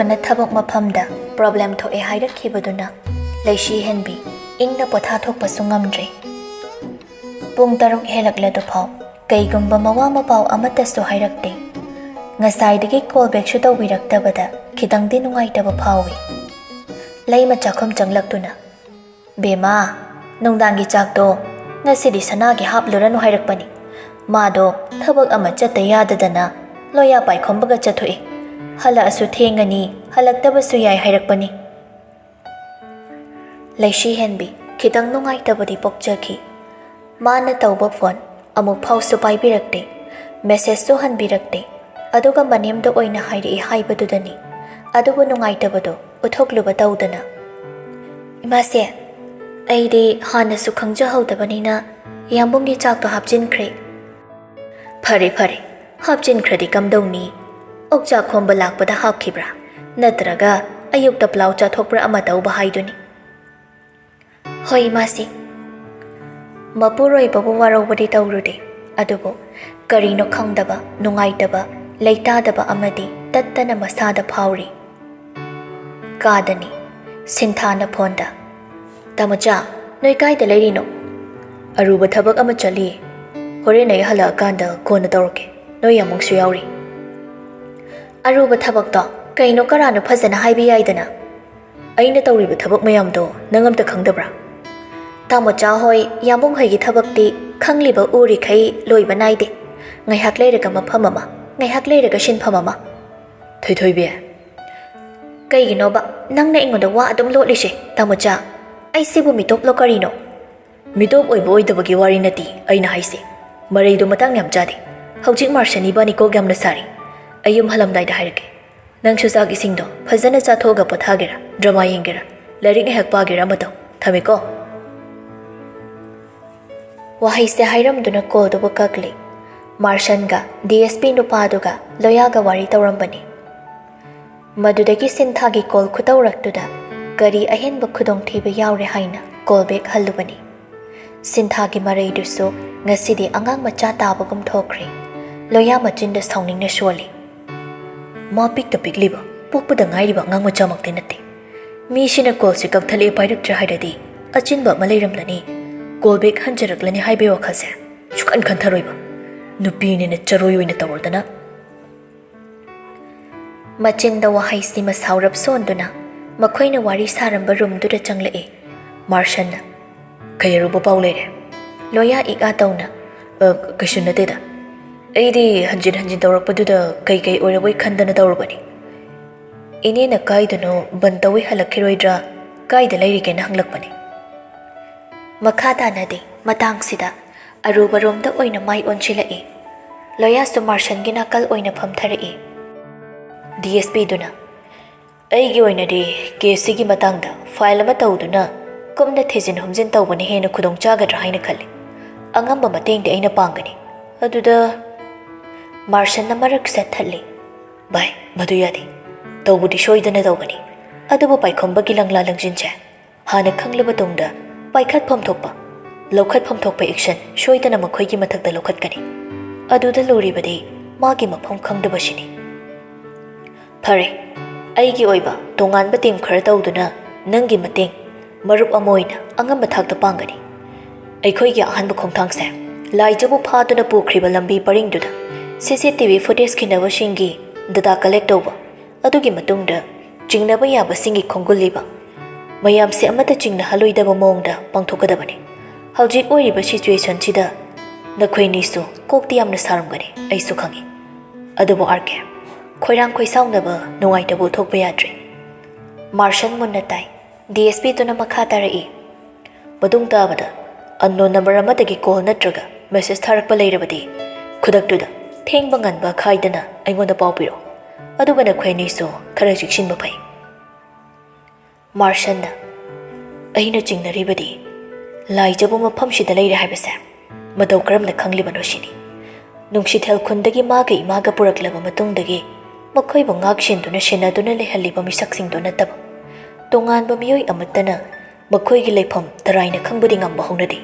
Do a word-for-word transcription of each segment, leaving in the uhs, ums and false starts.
ꯅ ꯊꯕꯛ ꯃꯐꯝꯗ ꯄ꯭ꯔꯣꯕ꯭ꯂꯦꯝ ꯊꯣꯛꯑꯦ ꯍꯥꯏꯔꯛꯈꯤꯕꯗꯨꯅ ꯂꯩꯁꯤ ꯍꯦꯟꯕꯤ ꯏꯪꯅ ꯄꯣꯊꯥꯊꯣꯛꯄꯁꯨ ꯉꯝꯗ꯭ꯔꯦ꯫ ꯄꯨꯡ ꯇꯔꯨꯛ ꯍꯦꯜꯂꯛꯂꯗꯨꯐꯥꯎ ꯀꯩꯒꯨꯝꯕ ꯃꯋꯥ ꯃꯄꯥꯎ ꯑꯃꯠꯇꯁꯨ ꯍꯥꯏꯔꯛꯇꯦ꯫ ꯉꯁꯥꯏꯗꯒꯤ ꯀꯣꯜ ꯕꯦꯛꯁꯨ ꯇꯧꯕꯤꯔꯛꯇꯕꯗ ꯈꯤꯇꯪꯗꯤ ꯅꯨꯡꯉꯥꯏꯇꯕ ꯐꯥꯎꯏ꯫ ꯂꯩꯃ ꯆꯥꯛꯈꯨꯝ ꯆꯪꯂꯛꯇꯨꯅ, "ꯕꯦꯝꯃ, ꯅꯨꯡꯗꯥꯡꯒꯤ ꯆꯥꯛꯇꯣ ꯉꯁꯤꯗꯤ ꯁꯅꯥꯒꯤ ꯍꯥꯞꯂꯨꯔꯅꯨ ꯍꯥꯏꯔꯛꯄꯅꯤ꯫ ꯃꯥꯗꯣ ꯊꯕꯛ ꯑꯃ ꯆꯠꯇ ꯌꯥꯗꯗꯅ ꯂꯣꯌꯥ ꯄꯥꯏꯈꯣꯝꯕꯒ ꯆꯠꯊꯣꯛꯏ꯫ ꯍꯜꯂꯛꯑꯁꯨ ꯊꯦꯡꯉꯅꯤ, ꯍꯜꯂꯛꯇꯕꯁꯨ ꯌꯥꯏ ꯍꯥꯏꯔꯛꯄꯅꯤ"꯫ ꯂꯩꯁꯤ ꯍꯦꯟꯕꯤ ꯈꯤꯇꯪ ꯅꯨꯡꯉꯥꯏꯇꯕꯗꯤ ꯄꯣꯛꯆꯈꯤ꯫ ꯃꯥꯅ ꯇꯧꯕ ꯐꯣꯟ ꯑꯃꯨꯛ ꯐꯥꯎꯁꯨ ꯄꯥꯏꯕꯤꯔꯛꯇꯦ, ꯃꯦꯁꯦꯖꯁꯨ ꯍꯟꯕꯤꯔꯛꯇꯦ꯫ ꯑꯗꯨꯒ ꯃꯅꯦꯝꯗ ꯑꯣꯏꯅ ꯍꯥꯏꯔꯛꯏ ꯍꯥꯏꯕꯗꯨꯗꯅꯤ꯫ ꯑꯗꯨꯕꯨ ꯅꯨꯡꯉꯥꯏꯇꯕꯗꯣ ꯎꯠꯊꯣꯛꯂꯨꯕ ꯇꯧꯗꯅ, "ꯏꯃꯥꯁꯦ, ꯑꯩꯗꯤ ꯍꯥꯟꯅꯁꯨ ꯈꯪꯖꯍꯧꯗꯕꯅꯤꯅ ꯌꯥꯝꯕꯨꯡꯒꯤ ꯆꯥꯛꯇꯣ ꯍꯥꯞꯆꯤꯟꯈ꯭ꯔꯦ"꯫ "ꯐꯔꯦ, ꯐꯔꯦ, ꯍꯥꯞꯆꯤꯟꯈ꯭ꯔꯗꯤ ꯀꯝꯗꯧꯅꯤ? ꯑꯣꯛꯆꯥꯛ ꯈꯣꯝꯕ ꯂꯥꯛꯄꯗ ꯍꯥꯞꯈꯤꯕ꯭ꯔꯥ? ꯅꯠꯇ꯭ꯔꯒ ꯑꯌꯨꯛꯇ ꯄ꯭ꯂꯥꯎ ꯆꯥꯊꯣꯛꯄ꯭ꯔꯥ ꯑꯃ ꯇꯧꯕ ꯍꯥꯏꯗꯨꯅꯤ"꯫ "ꯍꯣꯏ, ꯏꯃꯥꯁꯤ"꯫ ꯃꯄꯨꯔꯣꯏꯕꯕꯨ ꯋꯥꯔꯧꯕꯗꯤ ꯇꯧꯔꯨꯗꯦ, ꯑꯗꯨꯕꯨ ꯀꯔꯤꯅꯣ ꯈꯪꯗꯕ, ꯅꯨꯡꯉꯥꯏꯇꯕ, ꯂꯩꯇꯥꯗꯕ ꯑꯃꯗꯤ ꯇꯠꯇꯅ ꯃꯁꯥꯗ ꯐꯥꯎꯔꯤ꯫ ꯀꯥꯗꯅꯤ꯫ ꯁꯤꯟꯊꯥꯅ ꯐꯣꯟꯗ, "ꯇꯥꯃꯣꯆꯥ, ꯅꯣꯏ ꯀꯥꯏꯗ ꯂꯩꯔꯤꯅꯣ?" "ꯑꯔꯨꯕ ꯊꯕꯛ ꯑꯃ ꯆꯠꯂꯤ꯫ ꯍꯣꯔꯦꯟ ꯑꯩ ꯍꯜꯂꯛꯑꯀꯥꯟꯗ ꯀꯣꯟꯅ ꯇꯧꯔꯛꯀꯦ꯫ ꯅꯣꯏ ꯌꯥꯝꯕꯨꯡꯁꯨ ꯌꯥꯎꯔꯤ"꯫ "ꯑꯔꯨꯕ ꯊꯕꯛꯇꯣ ꯀꯩꯅꯣ ꯀꯔꯥꯅꯣ ꯐꯖꯅ ꯍꯥꯏꯕ ꯌꯥꯏꯗꯅ?" "ꯑꯩꯅ ꯇꯧꯔꯤꯕ ꯊꯕꯛ ꯃꯌꯥꯝꯗꯣ ꯅꯪ ꯑꯝꯇ ꯈꯪꯗꯕ꯭ꯔꯥ?" "ꯇꯥꯃꯣꯆꯥ ꯍꯣꯏ, ꯌꯥꯝꯕꯨꯡ ꯍꯣꯏꯒꯤ ꯊꯕꯛꯇꯤ ꯈꯪꯂꯤꯕ ꯎꯔꯤꯈꯩ ꯂꯣꯏꯕ ꯅꯥꯏꯗꯦ꯫ ꯉꯥꯏꯍꯥꯛ ꯂꯩꯔꯒ ꯃꯐꯝ ꯑꯃ, ꯉꯥꯏꯍꯥꯛ ꯂꯩꯔꯒ ꯁꯤꯟꯐꯝ ꯑꯃ"꯫ "ꯊꯣꯏꯊꯣꯏꯕꯤ"꯫ "ꯀꯩꯒꯤꯅꯣꯕ ꯅꯪꯅ ꯑꯩꯉꯣꯟꯗ ꯋꯥ ꯑꯗꯨꯝ ꯂꯣꯠꯂꯤꯁꯦ, ꯇꯥꯃꯣꯆꯥ? ꯑꯩꯁꯤꯕꯨ ꯃꯤꯇꯣꯞꯂꯣ ꯀꯔꯤꯅꯣ?" "ꯃꯤꯇꯣꯞ ꯑꯣꯏꯕ ꯑꯣꯏꯗꯕꯒꯤ ꯋꯥꯔꯤ ꯅꯠꯇꯦ ꯑꯩꯅ ꯍꯥꯏꯁꯦ꯫ ꯃꯔꯩꯗꯣ ꯃꯇꯥꯡ ꯌꯥꯝ ꯆꯥꯗꯦ꯫ ꯍꯧꯖꯤꯛ ꯃꯥꯔꯁꯟ ꯏꯕꯥꯅꯤ ꯀꯣꯛ ꯌꯥꯝꯅ ꯁꯥꯔꯤ꯫ ꯑꯩ ꯌꯨꯝ ꯍꯜꯂꯝꯗꯥꯏꯗ ꯍꯥꯏꯔꯛꯀꯦ꯫ ꯅꯪꯁꯨ ꯆꯥꯛ ꯏꯁꯤꯡꯗꯣ ꯐꯖꯅ ꯆꯥꯊꯣꯛꯑꯒ ꯄꯣꯊꯥꯒꯦꯔꯥ, ꯗ꯭ꯔꯃꯥ ꯌꯦꯡꯒꯦꯔꯥ, ꯂꯥꯏꯔꯤꯛ ꯉꯥꯏꯍꯥꯛ ꯄꯥꯒꯦꯔꯥ ꯑꯃ ꯇꯧ꯫ ꯊꯝꯃꯦꯀꯣ"꯫ ꯋꯥꯍꯩꯁꯦ ꯍꯥꯏꯔꯝꯗꯨꯅ ꯀꯣꯜꯗꯨꯕꯨ ꯀꯛꯂꯦ꯫ ꯃꯥꯔꯁꯟꯒ ꯗꯤ ꯑꯦꯁ ꯄꯤ ꯅꯨꯄꯥꯗꯨꯒ ꯂꯣꯌꯥꯒ ꯋꯥꯔꯤ ꯇꯧꯔꯝꯕꯅꯤ꯫ ꯃꯗꯨꯗꯒꯤ ꯁꯤꯟꯊꯥꯒꯤ ꯀꯣꯜ ꯈꯨꯇꯧꯔꯛꯇꯨꯗ ꯀꯔꯤ ꯑꯍꯦꯟꯕ ꯈꯨꯗꯣꯡꯊꯤꯕ ꯌꯥꯎꯔꯦ ꯍꯥꯏꯅ ꯀꯣꯜ ꯕꯦꯛ ꯍꯜꯂꯨꯕꯅꯤ꯫ ꯁꯤꯟꯊꯥꯒꯤ ꯃꯔꯩꯗꯨꯁꯨ ꯉꯁꯤꯗꯤ ꯑꯉꯥꯡ ꯃꯆꯥ ꯇꯥꯕꯒꯨꯝ ꯊꯣꯛꯈ꯭ꯔꯦ꯫ ꯂꯣꯌꯥ ꯃꯆꯤꯟꯗ ꯁꯥꯎꯅꯤꯡꯅ ꯁꯣꯜꯂꯤ꯫ "ꯃꯥ ꯄꯤꯛꯇ ꯄꯤꯛꯂꯤꯕ, ꯄꯣꯛꯄꯗ ꯉꯥꯏꯔꯤꯕ ꯑꯉꯥꯡ ꯃꯆꯥꯃꯛꯇꯤ ꯅꯠꯇꯦ꯫ ꯃꯤꯁꯤꯅ ꯀꯣꯜꯁꯦ ꯀꯛꯊꯠꯂꯛꯑꯦ, ꯄꯥꯏꯔꯛꯇ꯭ꯔꯦ ꯍꯥꯏꯔꯗꯤ ꯑꯆꯤꯟꯕ ꯑꯃ ꯂꯩꯔꯝꯂꯅꯤ, ꯀꯣꯜ ꯕꯦꯛ ꯍꯟꯖꯔꯛꯂꯅꯤ ꯍꯥꯏꯕꯒꯤ ꯋꯥꯈꯜꯁꯦ ꯁꯨꯛꯈꯟ ꯈꯟꯊꯔꯣꯏꯕ꯫ ꯅꯨꯄꯤꯅꯤꯅ ꯆꯔꯣꯏ ꯑꯣꯏꯅ ꯇꯧꯔꯗꯅ꯫ ꯃꯆꯤꯟꯗ ꯋꯥꯍꯩꯁꯤꯃ ꯁꯥꯎꯔꯞ ꯁꯣꯟꯗꯨꯅ ꯃꯈꯣꯏꯅ ꯋꯥꯔꯤ ꯁꯥꯔꯝꯕ ꯔꯨꯝꯗꯨꯗ ꯆꯪꯂꯛꯏ꯫ ꯃꯥꯔꯁꯟꯅ, "ꯀꯩ ꯑꯔꯨꯕ ꯄꯥꯎ ꯂꯩꯔꯦ?" ꯂꯣꯌꯥ ꯏꯛ ꯑꯥ ꯇꯧꯅ, "ꯑ, ꯀꯩꯁꯨ ꯅꯠꯇꯦꯗ꯫ ꯑꯩꯗꯤ ꯍꯟꯖꯤꯟ ꯍꯟꯖꯤꯟ ꯇꯧꯔꯛꯄꯗꯨꯗ ꯀꯩ ꯀꯩ ꯑꯣꯏꯔꯕꯣꯏ ꯈꯟꯗꯅ ꯇꯧꯔꯨꯕꯅꯤ꯫ ꯏꯅꯦꯅ ꯀꯥꯏꯗꯅꯣ ꯕꯟ ꯇꯧꯏ ꯍꯜꯂꯛꯈꯤꯔꯣꯏꯗ꯭ꯔꯥ, ꯀꯥꯏꯗ ꯂꯩꯔꯤꯒꯦꯅ ꯍꯪꯂꯛꯄꯅꯤ꯫" ꯃꯈꯥ ꯇꯥꯅꯗꯤ ꯃꯇꯥꯡꯁꯤꯗ ꯑꯔꯨꯕꯔꯣꯝꯗ ꯑꯣꯏꯅ ꯃꯥꯏ ꯑꯣꯟꯁꯤꯜꯂꯛꯏ꯫ ꯂꯣꯌꯥꯁꯇꯨ ꯃꯥꯔꯁꯟꯒꯤ ꯅꯥꯀꯜ ꯑꯣꯏꯅ ꯐꯝꯊꯔꯛꯏ꯫ ꯗꯤ ꯑꯦꯁ ꯄꯤꯗꯨꯅ, "ꯑꯩꯒꯤ ꯑꯣꯏꯅꯗꯤ ꯀꯦꯁꯁꯤꯒꯤ ꯃꯇꯥꯡꯗ ꯐꯥꯏꯜ ꯑꯃ ꯇꯧꯗꯨꯅ ꯀꯨꯞꯅ ꯊꯤꯖꯤꯟ ꯍꯨꯝꯖꯤꯟ ꯇꯧꯕꯅ ꯍꯦꯟꯅ ꯈꯨꯗꯣꯡ ꯆꯥꯒꯗ꯭ꯔꯥ ꯍꯥꯏꯅ ꯈꯜꯂꯤ꯫ ꯑꯉꯝꯕ ꯃꯇꯦꯡꯗꯤ ꯑꯩꯅ ꯄꯥꯡꯒꯅꯤ꯫" ꯑꯗꯨꯗ ꯃꯥꯔꯁꯟꯅ ꯃꯔꯛ ꯆꯠꯊꯠꯂꯤ꯫ "ꯚꯥꯏ, ꯃꯗꯨ ꯌꯥꯗꯦ꯫ ꯇꯧꯕꯗꯤ ꯁꯣꯏꯗꯅ ꯇꯧꯒꯅꯤ, ꯑꯗꯨꯕꯨ ꯄꯥꯏꯈꯣꯝꯕꯒꯤ ꯂꯪꯂꯥ ꯂꯪꯖꯤꯟꯁꯦ ꯍꯥꯟꯅ ꯈꯪꯂꯕ ꯇꯨꯡꯗ ꯄꯥꯏꯈꯠꯐꯝ ꯊꯣꯛꯄ, ꯂꯧꯈꯠꯐꯝ ꯊꯣꯛꯄ ꯑꯦꯛꯁꯟ ꯁꯣꯏꯗꯅ ꯃꯈꯣꯏꯒꯤ ꯃꯊꯛꯇ ꯂꯧꯈꯠꯀꯅꯤ꯫ ꯑꯗꯨꯗ ꯂꯨꯔꯤꯕꯗꯤ ꯃꯥꯒꯤ ꯃꯐꯝ ꯈꯪꯗꯕꯁꯤꯅꯤ꯫" "ꯐꯔꯦ, ꯑꯩꯒꯤ ꯑꯣꯏꯕ ꯇꯣꯉꯥꯟꯕ ꯇꯤꯝ ꯈꯔ ꯇꯧꯗꯨꯅ ꯅꯪꯒꯤ ꯃꯇꯦꯡ ꯃꯔꯨꯞ ꯑꯃ ꯑꯣꯏꯅ ꯑꯉꯝꯕ ꯊꯥꯛꯇ ꯄꯥꯡꯒꯅꯤ꯫ ꯑꯩꯈꯣꯏꯒꯤ ꯑꯍꯥꯟꯕ ꯈꯣꯡꯊꯥꯡꯁꯦ ꯂꯥꯏꯖꯕꯨ ꯐꯥꯗꯨꯅ ꯄꯨꯈ꯭ꯔꯤꯕ ꯂꯝꯕꯤ ꯄꯔꯤꯡꯗꯨꯗ C C T V footage ꯈꯤꯟꯅꯕꯁꯤꯡꯒꯤ ꯗꯇꯥ ꯀꯂꯦꯛ ꯇꯧꯕ, ꯑꯗꯨꯒꯤ ꯃꯇꯨꯡꯗ ꯆꯤꯡꯅꯕ ꯌꯥꯕꯁꯤꯡꯒꯤ ꯈꯣꯡꯒꯨꯜ ꯂꯤꯕ, ꯃꯌꯥꯝꯁꯦ ꯑꯃꯠꯇ ꯆꯤꯡꯅꯍꯜꯂꯣꯏꯗꯕ ꯃꯑꯣꯡꯗ ꯄꯥꯡꯊꯣꯛꯀꯗꯕꯅꯤ꯫ ꯍꯧꯖꯤꯛ ꯑꯣꯏꯔꯤꯕ ꯁꯤꯆꯨꯋꯦꯁꯟꯁꯤꯗ ꯅꯈꯣꯏꯅꯤꯁꯨ ꯀꯣꯛꯇꯤ ꯌꯥꯝꯅ ꯁꯥꯔꯝꯒꯅꯤ, ꯑꯩꯁꯨ ꯈꯪꯏ꯫ ꯑꯗꯨꯕꯨ ꯑꯥꯔ ꯀꯦ, ꯈꯣꯏꯔꯥꯡ ꯈꯣꯏꯁꯥꯎꯅꯕ, ꯅꯨꯡꯉꯥꯏꯇꯕ ꯎꯠꯊꯣꯛꯄ ꯌꯥꯗ꯭ꯔꯤ꯫" ꯃꯥꯔꯁꯟ ꯃꯨꯟꯅ ꯇꯥꯏ꯫ ꯗꯤ ꯑꯦꯁ ꯄꯤꯗꯨꯅ ꯃꯈꯥ ꯇꯥꯔꯛꯏ, "ꯃꯇꯨꯡ ꯇꯥꯕꯗ ꯑꯟꯅꯣꯟ ꯅꯝꯕꯔ ꯑꯃꯗꯒꯤ ꯀꯣꯜ ꯅꯠꯇ꯭ꯔꯒ ꯃꯦꯁꯦꯖ ꯊꯥꯔꯛꯄ ꯂꯩꯔꯕꯗꯤ ꯈꯨꯗꯛꯇꯨꯗ ꯊꯦꯡꯕ ꯉꯟꯕ ꯈꯥꯏꯗꯅ ꯑꯩꯉꯣꯟꯗ ꯄꯥꯎ ꯄꯤꯔꯛꯎ꯫ ꯑꯗꯨꯒ ꯅꯈꯣꯏ ꯑꯅꯤꯁꯨ ꯈꯔ ꯆꯦꯛꯁꯤꯟꯕ ꯐꯩ꯫" ꯃꯥꯔꯁꯟꯅ, "ꯑꯩꯅ ꯆꯤꯡꯅꯔꯤꯕꯗꯤ ꯂꯥꯏꯖꯕꯨ ꯃꯐꯝꯁꯤꯗ ꯂꯩꯔꯦ ꯍꯥꯏꯕꯁꯦ ꯃꯇꯧ ꯀꯔꯝꯅ ꯈꯪꯂꯤꯕꯅꯣ ꯁꯤꯅꯤ꯫ ꯅꯨꯡꯁꯤꯊꯦꯜ ꯈꯨꯟꯗꯒꯤ ꯃꯥꯒ ꯏꯃꯥꯒ ꯄꯨꯔꯛꯂꯕ ꯃꯇꯨꯡꯗꯒꯤ ꯃꯈꯣꯏꯕꯨ ꯉꯥꯛ ꯁꯦꯟꯗꯨꯅ ꯁꯦꯟꯅꯗꯨꯅ ꯂꯩꯍꯜꯂꯤꯕ ꯃꯤꯁꯛꯁꯤꯡꯗꯨ ꯅꯠꯇꯕ ꯇꯣꯉꯥꯟꯕ ꯃꯤꯑꯣꯏ ꯑꯃꯠꯇꯅ ꯃꯈꯣꯏꯒꯤ ꯂꯩꯐꯝ ꯇꯔꯥꯏꯅ ꯈꯪꯕꯗꯤ ꯉꯝꯕ ꯍꯧꯅꯗꯦ꯫"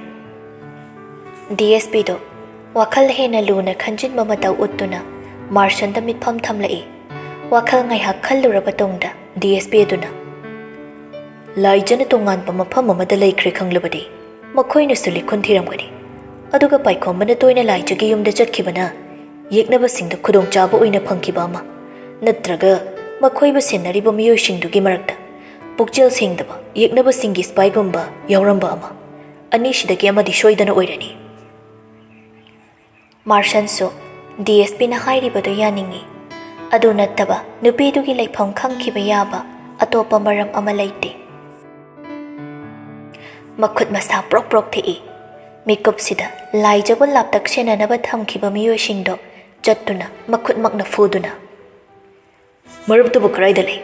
ꯗꯤ ꯑꯦꯁ ꯄꯤꯗꯨ ꯋꯥꯈꯜ ꯍꯦꯟꯅ ꯂꯨꯅ ꯈꯟꯖꯤꯟꯕ ꯃꯇꯧ ꯎꯠꯇꯨꯅ ꯃꯥꯔꯁꯟꯗ ꯃꯤꯠꯐꯝ ꯊꯝꯂꯛꯏ꯫ ꯋꯥꯈꯜ ꯉꯥꯏꯍꯥꯛ ꯈꯜꯂꯨꯔꯕ ꯇꯨꯡꯗ ꯗꯤ ꯑꯦꯁ ꯄꯤ ꯑꯗꯨꯅ, "ꯂꯥꯏꯖꯅ ꯇꯣꯉꯥꯟꯕ ꯃꯐꯝ ꯑꯃꯗ ꯂꯩꯈ꯭ꯔꯦ ꯈꯪꯂꯕꯗꯤ ꯃꯈꯣꯏꯅꯁꯨ ꯂꯤꯈꯨꯟ ꯊꯤꯔꯝꯒꯅꯤ꯫ ꯑꯗꯨꯒ ꯄꯥꯏꯈꯣꯝꯕꯅ ꯇꯣꯏꯅ ꯂꯥꯏꯖꯒꯤ ꯌꯨꯝꯗ ꯆꯠꯈꯤꯕꯅ ꯌꯦꯛꯅꯕꯁꯤꯡꯗ ꯈꯨꯗꯣꯡꯆꯥꯕ ꯑꯣꯏꯅ ꯐꯪꯈꯤꯕ ꯑꯃ, ꯅꯠꯇ꯭ꯔꯒ ꯃꯈꯣꯏꯕꯨ ꯁꯦꯟꯅꯔꯤꯕ ꯃꯤꯑꯣꯏꯁꯤꯡꯗꯨꯒꯤ ꯃꯔꯛꯇ ꯄꯨꯛꯆꯦꯜ ꯁꯦꯡꯗꯕ ꯌꯦꯛꯅꯕꯁꯤꯡꯒꯤ ꯁꯤꯄꯥꯏꯒꯨꯝꯕ ꯌꯥꯎꯔꯝꯕ ꯑꯃ, ꯑꯅꯤꯁꯤꯗꯒꯤ ꯑꯃꯗꯤ ꯁꯣꯏꯗꯅ ꯑꯣꯏꯔꯅꯤ꯫" ꯃꯥꯔꯁꯟꯁꯨ ꯗꯤ ꯑꯦꯁ ꯄꯤꯅ ꯍꯥꯏꯔꯤꯕꯗꯨ ꯌꯥꯅꯤꯡꯏ꯫ ꯑꯗꯨ ꯅꯠꯇꯕ ꯅꯨꯄꯤꯗꯨꯒꯤ ꯂꯩꯐꯝ ꯈꯪꯈꯤꯕ ꯌꯥꯕ ꯑꯇꯣꯞꯄ ꯃꯔꯝ ꯑꯃ ꯂꯩꯇꯦ꯫ ꯃꯈꯨꯠ ꯃꯁꯥ ꯄ꯭ꯔꯣꯛ ꯄ꯭ꯔꯣꯛ ꯊꯦꯛꯏ꯫ ꯃꯤꯀꯨꯞꯁꯤꯗ ꯂꯥꯏꯖꯕꯨ ꯂꯥꯞꯇꯛ ꯁꯦꯟꯅꯅꯕ ꯊꯝꯈꯤꯕ ꯃꯤꯑꯣꯏꯁꯤꯡꯗꯣ ꯆꯠꯇꯨꯅ ꯃꯈꯨꯠꯃꯛꯅ ꯐꯨꯗꯨꯅ, "ꯃꯔꯨꯞꯇꯨꯕꯨ ꯀꯗꯥꯏꯗ ꯂꯩ?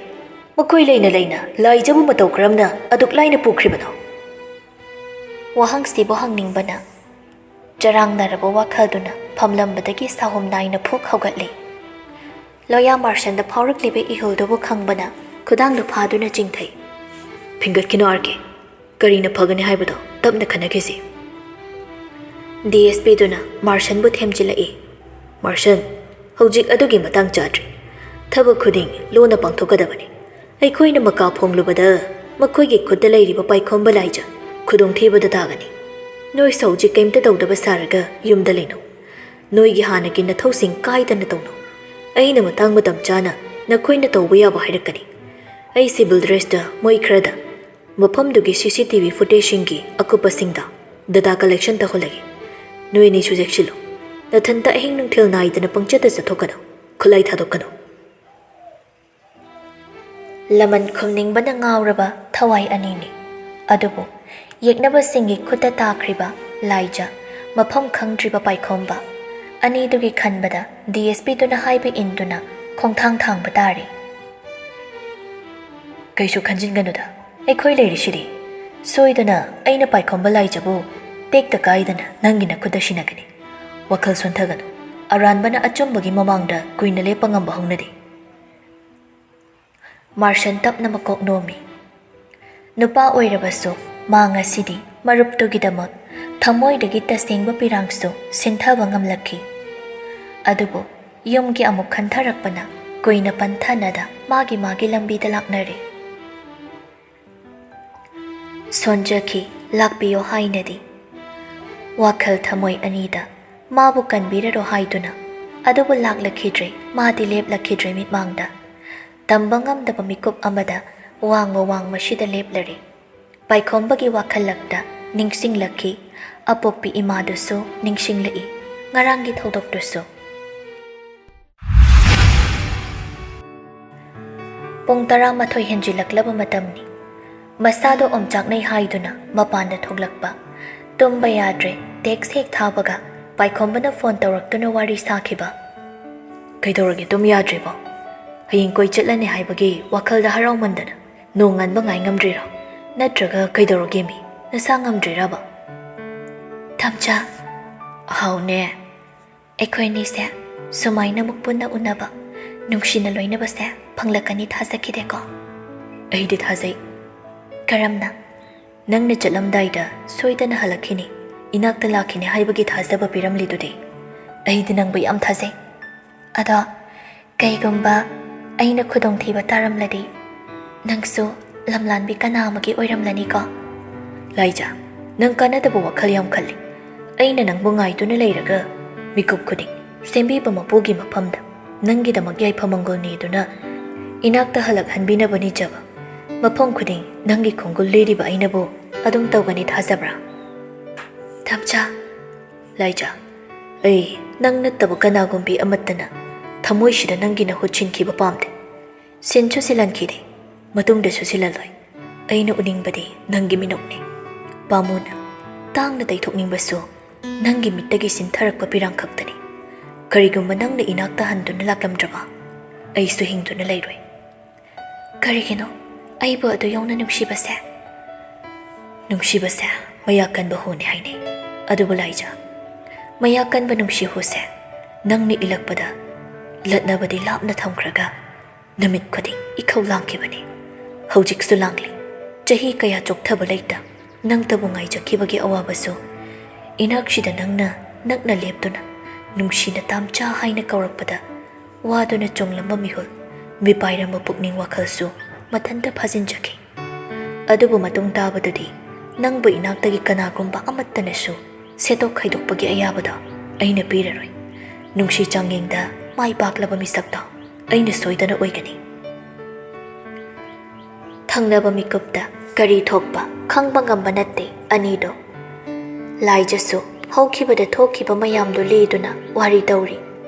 ꯃꯈꯣꯏ ꯂꯩꯅ ꯂꯩꯅ ꯂꯥꯏꯖꯕꯨ ꯃꯇꯧ ꯀꯔꯝꯅ ꯑꯗꯨꯛ ꯂꯥꯏꯅ ꯄꯨꯈ꯭ꯔꯤꯕꯅꯣ?" ꯋꯥꯍꯪꯁꯤꯕꯨ ꯍꯪꯅꯤꯡꯕꯅ ꯆꯔꯥꯡꯅꯔꯕ ꯋꯥꯈꯜꯗꯨꯅ ꯐꯝꯂꯝꯕꯗꯒꯤ ꯁꯥꯍꯨꯝ ꯅꯥꯏꯅ ꯐꯨꯛ ꯍꯧꯒꯠꯂꯤ꯫ ꯂꯣꯌꯥ ꯃꯥꯔꯁꯟꯗ ꯐꯥꯎꯔꯛꯂꯤꯕ ꯏꯍꯨꯜꯗꯨꯕꯨ ꯈꯪꯕꯅ ꯈꯨꯗꯥꯡꯗꯨ ꯐꯥꯗꯨꯅ ꯆꯤꯡꯊꯩ꯫ "ꯐꯤꯡꯒꯠꯈꯤꯅꯣ ꯑꯥꯔ ꯀꯦ꯫ ꯀꯔꯤꯅ ꯐꯒꯅꯤ ꯍꯥꯏꯕꯗꯣ ꯇꯞꯅ ꯈꯟꯅꯈꯤꯁꯤ꯫" ꯗꯤ ꯑꯦꯁ ꯄꯤꯗꯨꯅ ꯃꯥꯔꯁꯟꯕꯨ ꯊꯦꯝꯖꯤꯜꯂꯛꯏ꯫ "ꯃꯥꯔꯁꯟ, ꯍꯧꯖꯤꯛ ꯑꯗꯨꯒꯤ ꯃꯇꯥꯡ ꯆꯥꯗ꯭ꯔꯤ꯫ ꯊꯕꯛ ꯈꯨꯗꯤꯡ ꯂꯣꯟꯅ ꯄꯥꯡꯊꯣꯛꯀꯗꯕꯅꯤ꯫ ꯑꯩꯈꯣꯏꯅ ꯃꯀꯥ ꯐꯣꯡꯂꯨꯕꯗ ꯃꯈꯣꯏꯒꯤ ꯈꯨꯠꯇ ꯂꯩꯔꯤꯕ ꯄꯥꯏꯈꯣꯝꯕ ꯂꯥꯏꯖ ꯈꯨꯗꯣꯡꯊꯤꯕꯗ ꯇꯥꯒꯅꯤ꯫ ꯅꯣꯏꯁꯨ ꯍꯧꯖꯤꯛ ꯀꯩꯝꯇ ꯇꯧꯗꯕ ꯁꯥꯔꯒ ꯌꯨꯝꯗ ꯂꯩꯅꯧ꯫ ꯅꯣꯏꯒꯤ ꯍꯥꯟꯅꯒꯤ ꯅꯊꯧꯁꯤꯡ ꯀꯥꯏꯗꯅ ꯇꯧꯅꯧ꯫ ꯑꯩꯅ ꯃꯇꯥꯡ ꯃꯇꯝ ꯆꯥꯅ ꯅꯈꯣꯏꯅ ꯇꯧꯕ ꯌꯥꯕ ꯍꯥꯏꯔꯛꯀꯅꯤ꯫ ꯑꯩ ꯁꯤꯚꯤꯜ ꯗ꯭ꯔꯦꯁꯇ ꯃꯣꯏ ꯈꯔꯗ ꯃꯐꯝꯗꯨꯒꯤ ꯁꯤ ꯁꯤ ꯇꯤ ꯚꯤ ꯐꯨꯇꯦꯖꯁꯤꯡꯒꯤ ꯑꯀꯨꯞꯄꯁꯤꯡꯗ ꯗꯇꯥ ꯀꯂꯦꯛꯁꯟ ꯇꯧꯍꯜꯂꯒꯦ꯫ ꯅꯣꯏ ꯑꯅꯤꯁꯨ ꯆꯦꯛꯁꯤꯜꯂꯨ꯫ ꯅꯊꯟꯇ ꯑꯍꯤꯡ ꯅꯨꯡꯊꯤꯜ ꯅꯥꯏꯗꯅ ꯄꯪꯆꯠꯇ ꯆꯠꯊꯣꯛꯀꯅꯨ, ꯈꯨꯠꯂꯥꯏ ꯊꯥꯗꯣꯛꯀꯅꯨ꯫" ꯂꯃꯟ ꯈꯨꯝꯅꯤꯡꯕꯅ ꯉꯥꯎꯔꯕ ꯊꯋꯥꯏ ꯑꯅꯤꯅꯤ꯫ ꯑꯗꯨꯕꯨ ꯌꯦꯛꯅꯕꯁꯤꯡꯒꯤ ꯈꯨꯠꯇ ꯇꯥꯈ꯭ꯔꯤꯕ ꯂꯥꯏꯖ, ꯃꯐꯝ ꯈꯪꯗ꯭ꯔꯤꯕ ꯄꯥꯏꯈꯣꯝꯕ ꯑꯅꯤꯗꯨꯒꯤ ꯈꯟꯕꯗ ꯗꯤ ꯑꯦꯁ ꯄꯤꯗꯨꯅ ꯍꯥꯏꯕ ꯏꯟꯗꯨꯅ ꯈꯣꯡꯊꯥꯡ ꯊꯥꯡꯕ ꯇꯥꯔꯤ꯫ "ꯀꯩꯁꯨ ꯈꯟꯖꯤꯟꯒꯅꯨꯗ, ꯑꯩꯈꯣꯏ ꯂꯩꯔꯤꯁꯤꯗꯤ꯫ ꯁꯣꯏꯗꯅ ꯑꯩꯅ ꯄꯥꯏꯈꯣꯝꯕ ꯂꯥꯏꯖꯕꯨ ꯇꯦꯛꯇ ꯀꯥꯏꯗꯅ ꯅꯪꯒꯤ ꯅꯈꯨꯠꯇ ꯁꯤꯟꯅꯒꯅꯤ꯫ ꯋꯥꯈꯜ ꯁꯣꯟꯊꯒꯅꯨ꯫ ꯑꯔꯥꯟꯕꯅ ꯑꯆꯨꯝꯕꯒꯤ ꯃꯃꯥꯡꯗ ꯀꯨꯏꯅ ꯂꯦꯞꯄ ꯉꯝꯕ ꯍꯧꯅꯗꯦ꯫" ꯃꯥꯔꯁꯟ ꯇꯞꯅ ꯃꯀꯣꯛ ꯅꯣꯝꯃꯤ꯫ ꯅꯨꯄꯥ ꯑꯣꯏꯔꯕꯁꯨ ꯃꯥ ꯉꯁꯤꯗꯤ ꯃꯔꯨꯞꯇꯨꯒꯤꯗꯃꯛ ꯊꯃꯣꯏꯗꯒꯤ ꯇꯁꯦꯡꯕ ꯄꯤꯔꯥꯡꯁꯨ ꯁꯤꯟꯊꯕ ꯉꯝꯂꯛꯈꯤ꯫ ꯑꯗꯨꯕꯨ ꯌꯨꯝꯒꯤ ꯑꯃꯨꯛ ꯈꯟꯊꯔꯛꯄꯅ ꯀꯨꯏꯅ ꯄꯟꯊꯅꯗ ꯃꯥꯒꯤ ꯃꯥꯒꯤ ꯂꯝꯕꯤꯗ ꯂꯥꯛꯅꯔꯦ꯫ ꯁꯣꯟꯖꯈꯤ, ꯂꯥꯛꯄꯤꯌꯣ ꯍꯥꯏꯅꯗꯤ꯫ ꯋꯥꯈꯜ ꯊꯃꯣꯏ ꯑꯅꯤꯗ ꯃꯥꯕꯨ ꯀꯟꯕꯤꯔꯔꯣ ꯍꯥꯏꯗꯨꯅ, ꯑꯗꯨꯕꯨ ꯂꯥꯛꯂꯛꯈꯤꯗ꯭ꯔꯦ, ꯃꯥꯗꯤ ꯂꯦꯞꯂꯛꯈꯤꯗ꯭ꯔꯦ ꯃꯤꯠꯃꯥꯡꯗ꯫ ꯇꯝꯕ ꯉꯝꯗꯕ ꯃꯤꯀꯨꯞ ꯑꯃꯗ ꯋꯥꯡꯃ ꯋꯥꯡꯃꯁꯤꯗ ꯂꯦꯞꯂꯔꯦ꯫ ꯄꯥꯏꯈꯣꯝꯕꯒꯤ ꯋꯥꯈꯜꯂꯛꯇ ꯅꯤꯡꯁꯤꯡꯂꯛꯈꯤ, ꯑꯄꯣꯛꯄꯤ ꯏꯃꯥꯗꯨꯁꯨ ꯅꯤꯡꯁꯤꯡꯂꯛꯏ, ꯉꯔꯥꯡꯒꯤ ꯊꯧꯗꯣꯛꯇꯨꯁꯨ꯫ ꯄꯨꯡ ꯇꯔꯥꯃꯥꯊꯣꯏ ꯍꯦꯟꯖꯤꯜꯂꯛꯂꯕ ꯃꯇꯝꯅꯤ꯫ ꯃꯁꯥꯗꯣ ꯑꯣꯝꯆꯥꯛꯅꯩ ꯍꯥꯏꯗꯨꯅ ꯃꯄꯥꯟꯗ ꯊꯣꯛꯂꯛꯄ꯫ ꯇꯨꯝꯕ ꯌꯥꯗ꯭ꯔꯦ, ꯇꯦꯛꯁ ꯍꯦꯛ ꯊꯥꯕꯒ ꯄꯥꯏꯈꯣꯝꯕꯅ ꯐꯣꯟ ꯇꯧꯔꯛꯇꯨꯅ ꯋꯥꯔꯤ ꯁꯥꯈꯤꯕ꯫ "ꯀꯩꯗꯧꯔꯒꯦ, ꯇꯨꯝ ꯌꯥꯗ꯭ꯔꯤꯕꯣ? ꯍꯌꯦꯡ ꯀꯣꯏ ꯆꯠꯂꯅꯤ ꯍꯥꯏꯕꯒꯤ ꯋꯥꯈꯜꯗ ꯍꯔꯥꯎꯃꯟꯗꯅ ꯅꯣꯡ ꯉꯥꯟꯕ ꯉꯥꯏ ꯉꯝꯗ꯭ꯔꯤꯔꯣ? ꯅꯠꯇ꯭ꯔꯒ ꯀꯩꯗꯧꯔꯒꯦ ꯃꯤ? ꯅꯁꯥ ꯉꯝꯗ꯭ꯔꯤꯔꯕ?" "ꯊꯝꯆꯥ, ꯍꯥꯎꯅꯦ꯫ ꯑꯩꯈꯣꯏꯅꯤꯁꯦ ꯁꯨꯃꯥꯏꯅ ꯑꯃꯨꯛ ꯄꯨꯟꯅ ꯎꯅꯕ, ꯅꯨꯡꯁꯤꯅ ꯂꯣꯏꯅꯕꯁꯦ ꯐꯪꯂꯛꯀꯅꯤ ꯊꯥꯖꯈꯤꯗꯦꯀꯣ?" "ꯑꯩꯗꯤ ꯊꯥꯖꯩ꯫" "ꯀꯔꯝꯅ?" "ꯅꯪꯅ ꯆꯠꯂꯝꯗꯥꯏꯗ ꯁꯣꯏꯗꯅ ꯍꯜꯂꯛꯈꯤꯅꯤ, ꯏꯅꯥꯛꯇ ꯂꯥꯛꯈꯤꯅꯤ ꯍꯥꯏꯕꯒꯤ ꯊꯥꯖꯕ ꯄꯤꯔꯝꯂꯤꯗꯨꯗꯤ꯫ ꯑꯩꯗꯤ ꯅꯪꯕꯨ ꯌꯥꯝ ꯊꯥꯖꯩ꯫" "ꯑꯗꯣ ꯀꯩꯒꯨꯝꯕ ꯑꯩꯅ ꯈꯨꯗꯣꯡꯊꯤꯕ ꯇꯥꯔꯝꯂꯗꯤ, ꯅꯪꯁꯨ ꯂꯝꯂꯥꯟꯕꯤ ꯀꯅꯥ ꯑꯃꯒꯤ ꯑꯣꯏꯔꯝꯂꯅꯤꯀꯣ?" "ꯂꯥꯏꯖꯥ, ꯅꯪ ꯀꯥꯟꯅꯗꯕ ꯋꯥꯈꯜ ꯌꯥꯝ ꯈꯜꯂꯤ꯫ ꯑꯩꯅ ꯅꯪꯕꯨ ꯉꯥꯏꯗꯨꯅ ꯂꯩꯔꯒ ꯃꯤꯀꯨꯞ ꯈꯨꯗꯤꯡ ꯁꯦꯝꯕꯤꯕ ꯃꯄꯨꯒꯤ ꯃꯐꯝꯗ ꯅꯪꯒꯤꯗꯃꯛ ꯌꯥꯏꯐ ꯃꯪꯒꯣꯜ ꯅꯤꯗꯨꯅ ꯏꯅꯥꯛꯇ ꯍꯜꯂꯛꯍꯟꯕꯤꯅꯕ ꯅꯤꯖꯕ, ꯃꯐꯝ ꯈꯨꯗꯤꯡ ꯅꯪꯒꯤ ꯈꯣꯡꯒꯨꯜ ꯂꯤꯔꯤꯕ ꯑꯩꯅꯕꯨ ꯑꯗꯨꯝ ꯇꯧꯒꯅꯤ ꯊꯥꯖꯕ꯭ꯔꯥ?" "ꯊꯝꯆꯥ꯫" "ꯂꯥꯏꯖꯥ, ꯑꯩ ꯅꯪ ꯅꯠꯇꯕ ꯀꯅꯥꯒꯨꯝꯕꯤ ꯑꯃꯠꯇꯅ ꯊꯃꯣꯏꯁꯤꯗ ꯅꯪꯒꯤ ꯅꯍꯨꯠ ꯁꯤꯟꯈꯤꯕ ꯄꯥꯝꯗꯦ꯫ ꯁꯤꯟꯁꯨ ꯁꯤꯜꯍꯟꯈꯤꯗꯦ, ꯃꯇꯨꯡꯗꯁꯨ ꯁꯤꯜꯍꯜꯂꯣꯏ꯫ ꯑꯩꯅ ꯎꯅꯤꯡꯕꯗꯤ ꯅꯪꯒꯤ ꯃꯤꯅꯣꯛꯅꯤ꯫ ꯄꯥꯝꯃꯨꯅ, ꯇꯥꯡꯅ ꯇꯩꯊꯣꯛꯅꯤꯡꯕꯁꯨ ꯅꯪꯒꯤ ꯃꯤꯠꯇꯒꯤ ꯁꯤꯟꯊꯔꯛꯄ ꯄꯤꯔꯥꯡ ꯈꯛꯇꯅꯤ꯫ ꯀꯔꯤꯒꯨꯝꯕ ꯅꯪꯅ ꯏꯅꯥꯛꯇ ꯍꯟꯗꯨꯅ ꯂꯥꯛꯂꯝꯗ꯭ꯔꯕ, ꯑꯩꯁꯨ ꯍꯤꯡꯗꯨꯅ ꯂꯩꯔꯣꯏ꯫" "ꯀꯔꯤꯒꯤꯅꯣ ꯑꯩꯕꯨ ꯑꯗꯨ ꯌꯧꯅ ꯅꯨꯡꯁꯤꯕꯁꯦ?" "ꯅꯨꯡꯁꯤꯕꯁꯦ ꯃꯌꯥ ꯀꯟꯕ ꯍꯨꯅꯤ ꯍꯥꯏꯅꯩ꯫ ꯑꯗꯨꯕꯨ ꯂꯥꯏꯖꯥ, ꯃꯌꯥ ꯀꯟꯕ ꯅꯨꯡꯁꯤ ꯍꯨꯁꯦ ꯅꯪꯅ ꯏꯜꯂꯛꯄꯗ ꯂꯠꯅꯕꯗꯤ ꯂꯥꯞꯅ ꯊꯝꯈ꯭ꯔꯒ ꯅꯨꯃꯤꯠ ꯈꯨꯗꯤꯡ ꯏꯈꯧ ꯂꯥꯡꯈꯤꯕꯅꯤ꯫ ꯍꯧꯖꯤꯛꯁꯨ ꯂꯥꯡꯂꯤ꯫ ꯆꯍꯤ ꯀꯌꯥ ꯆꯣꯛꯊꯕ ꯂꯩꯇ ꯅꯪꯇꯕꯨ ꯉꯥꯏꯖꯈꯤꯕꯒꯤ ꯑꯋꯥꯕꯁꯨ ꯏꯅꯥꯛꯁꯤꯗ ꯅꯪꯅ ꯅꯛꯅ ꯂꯦꯞꯇꯨꯅ ꯅꯨꯡꯁꯤꯅ ꯇꯥꯝꯆꯥ ꯍꯥꯏꯅ ꯀꯧꯔꯛꯄꯗ ꯋꯥꯗꯨꯅ ꯆꯣꯡꯂꯝꯕ ꯃꯤꯍꯨꯜ, ꯃꯤꯄꯥꯏꯔꯝꯕ ꯄꯨꯛꯅꯤꯡ ꯋꯥꯈꯜꯁꯨ ꯃꯊꯟꯇ ꯐꯥꯖꯤꯟꯖꯈꯤ꯫ ꯑꯗꯨꯕꯨ ꯃꯇꯨꯡ ꯇꯥꯕꯗꯨꯗꯤ ꯅꯪꯕꯨ ꯏꯅꯥꯛꯇꯒꯤ ꯀꯅꯥꯒꯨꯝꯕ ꯑꯃꯠꯇꯅꯁꯨ ꯁꯦꯠꯇꯣꯛ ꯈꯥꯏꯗꯣꯛꯄꯒꯤ ꯑꯌꯥꯕꯗꯣ ꯑꯩꯅ ꯄꯤꯔꯔꯣꯏ꯫ ꯅꯨꯡꯁꯤ ꯆꯥꯡꯌꯦꯡꯗ ꯃꯥꯏ ꯄꯥꯛꯂꯕ ꯃꯤꯁꯛꯇꯣ ꯑꯩꯅ ꯁꯣꯏꯗꯅ ꯑꯣꯏꯒꯅꯤ꯫ ꯊꯪꯅꯕ ꯃꯤꯀꯨꯞꯇ ꯀꯔꯤ ꯊꯣꯛꯄ ꯈꯪꯕ ꯉꯝꯕ ꯅꯠꯇꯦ ꯑꯅꯤꯗꯣ꯫ ꯂꯥꯏꯖꯁꯨ ꯍꯧꯈꯤꯕꯗ ꯊꯣꯛꯈꯤꯕ ꯃꯌꯥꯝꯗꯣ ꯂꯤꯗꯨꯅ ꯋꯥꯔꯤ ꯇꯧꯔꯤ